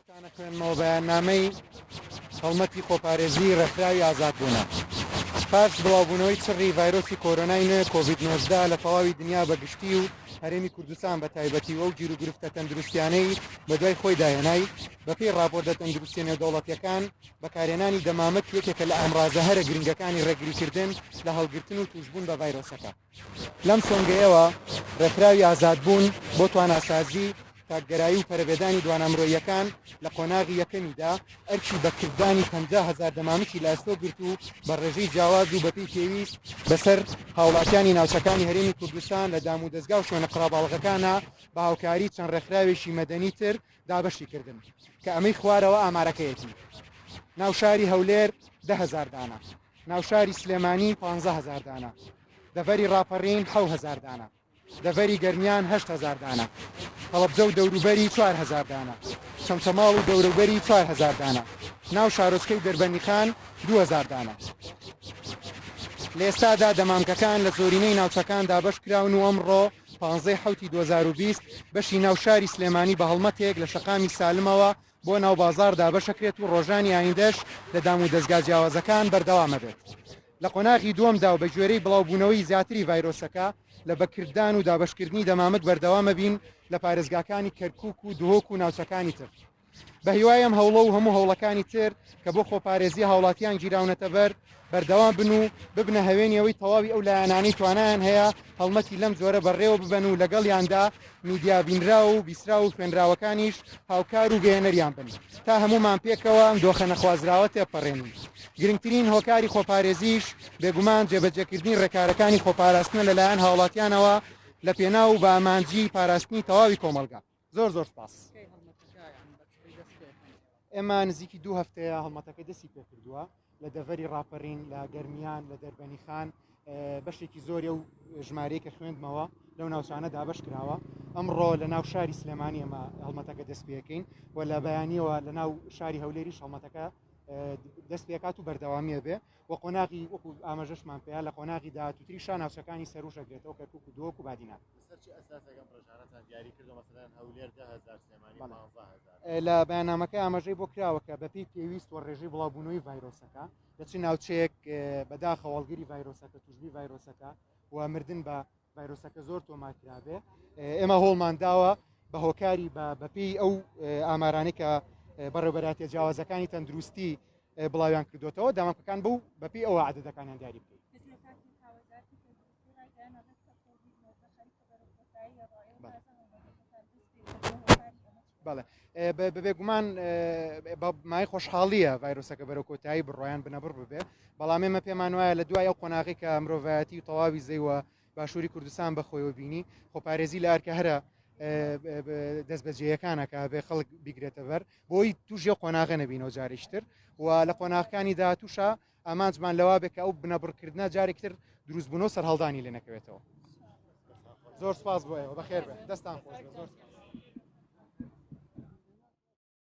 بۆتان ئەخوێنمەوە بەیاننامەی هەڵمەتی خۆپارێزی ڕێکخراوی ئازادبوونە. پاش بڵاوبوونەوەی چڕی ڤایرۆسی کۆرۆنای نوێ کۆڤید 19 لە تەواوی دنیا بە گشتی و هەرێمی کوردستان بە تایبەتی و ئەو گیروگرفتە تەندروستیانەی بەدوای خۆیدا هێنای، بەپێی ڕاپۆرتە تەندروستیە نێودەوڵەتیەکان بەکارهێنانی دەمامک یەکێکە لە ئامڕازە هەرە گرنگەکانی ڕێگریکردن لە هەڵگرتن و تووشبوون بە ڤایرۆسەکە. لەم سۆنگەیەوە ڕێکخراوی ئازادبوون بۆ تواناسازی، تاکگەرایی و پەرەپێدانی دوانا مرۆییەکان لە قۆناغی یەکەمیدا ئەرکی بەکردانی 50,000 دەمامکی لە ئەستۆ گرت و بە ڕێژەی جیاواز و بەپێی پێویست بەسەر هاوڵاتیانی ناوچەکانی هەرێمی کوردستان لە دامودەزگا و شوێنە قەرەباڵغەکانا بە هاوکاری چەند ڕێکخراوێکی مەدەنی تر دابەشی کردن کە ئەمەی خوارەوە ئامارەکەیەتی. ناو شاری هەولێر 10,000 دانە، ناوشاری سلێمانی 15,000 دانە، دەڤەری ڕاپەڕین 7,000 دانە، دەڤەری گەرمیان 8,000 دانە، هەڵەبجە و دەوروبەری 4,000 دانە، چەمچەماڵ و دەوروبەری 4,000 دانە، ناو شارۆچکەی دەربەندیخان 2,000 دانە. لە ئێستادا دەمامکەکان لە زۆرینەی ناوچەکان دابەشکراون و ئەمڕۆ پانزەی حەوتی 2020 بەشی ناو شاری سلێمانی بە هەڵمەتێک لە شەقامی سالمەوە بۆ ناو بازاڕ دابەشەکرێت و ڕۆژانی ئایندەش لە دامودەزگا جیاوازەکان بەردەوامەبێت. لە قۆناغی دووەمدا و بەگوێرەی بڵاوبوونەوەی زیاتری ڤایرۆسەکە لە بەکرددان و دابەشکردنی دەمامک بەردەوامەبین لە پارێزگاکانی کەرکوک و دهۆک و ناوچەکانی تر. بە هیوای ئەم هەوڵە و هەموو هەوڵەکانی تر کە بۆ خۆپارێزی هاوڵاتیان گیراونەتە بەر، بەردەوام بن و ببنە هەوێنی ئەوەی تەواوی ئەو لایەنانەی توانایان هەیە هەڵمەتی لەم جۆرە بەڕێوە ببەن و لەگەڵیاندا میدیا بینراو و بیستراو و خوێنراوەکانیش هاوکار و گەیەنەریان بن تا هەموومان پێکەوە ئەم دۆخە نەخوازراوە تێپەڕێنین. گرنگترین هۆکاری خۆپارێزیش بێگومان جێبەجێکردنی ڕێکارەکانی خۆپاراستنە لەلایەن هاوڵاتیانەوە لە پێناو و بە ئامانجی پاراستنی تەواوی کۆمەڵگا. زۆر زۆر سپاس. ئێمە نزیکی دوو هەفتەیە هەڵمەتەکە دەستی پێکردووە لە دەڤەری ڕاپەرین لە گەرمیان لە دەربەنی خان بەشێکی زۆری و ژمارەیە کە خوێندمەوە لەو ناوچانە دابش کراوە ئەمڕۆ لە ناو شاری سلێمانی ئەمە هەڵمەتەکە دەست پێەکەین و لە بەیانیەوە لە ناو شاری هەولێریش هەڵمەتەکە دەست پێکات و بەردەوامیە بێ و قۆناغی وەکو ئاماژەشمان پێیا لە قۆناغی داهاتووتری شا ناوچەکانی سەروش ئەگرێتەوە کەرکوک و دهۆک و بادینان. لەسەر چ ئەساسێک ئەم ڕێژانەتان دیاری کردووە مەسەلەن هەولێر 10,000 سلێمانی بەڵێ. 15,000؟ لە بەیاننامەکە ئاماژەی بۆ کراوە کە بەپێی پێویست و ڕێژەی بڵاوبوونەوەی ڤایرۆسەکە لە چ ناوچەیەک بەداخەوە هەڵگری ڤایرۆسەکە تووشبووی ڤایرۆسەکە و مردن بە ڤایرۆسەکە زۆر تۆمار کرابێ ئێمە هۆڵمان داوە بە هۆکاری بە بەپێی ئەو ئامارانەی کە بەڕێوبەراتیە جیاوازەکانی تەندروستی بڵاویان کردوێتەوە دامەکەکان بوو بەپی ئەوە عددەکانیان دیاری بکەیت. بەڵێ بەبێگومان مای خۆشحاڵیە ڤایرۆسەکە بەرەو کۆتایی بڕۆیان بنەبڕ ببێ بەڵام ئێمە پێمان وایە لە دوای ئەو قۆناغی کە مرۆڤایەتی و تەواوی زەیوە باشووری کوردستان بەخۆیەوە بینی خۆپارێزی لە ئەرکە هەرە دەستبەجێیەکانە کە بێ خەڵک بیگرێتە بەر بۆی تووشی قۆناغە نەبینەوە جارێکتر و لە قۆناغەکانی داهاتووشا ئامانجمان لەوا بێ کە ئەو بنەبڕکردنە جارێکتر دروستبوون و سەرهەڵدانی لێ نەکەوێتەوە. زۆر سپاس بۆ ئێوە بەخێر بێن دەستان خۆش بێ زۆر سپاس.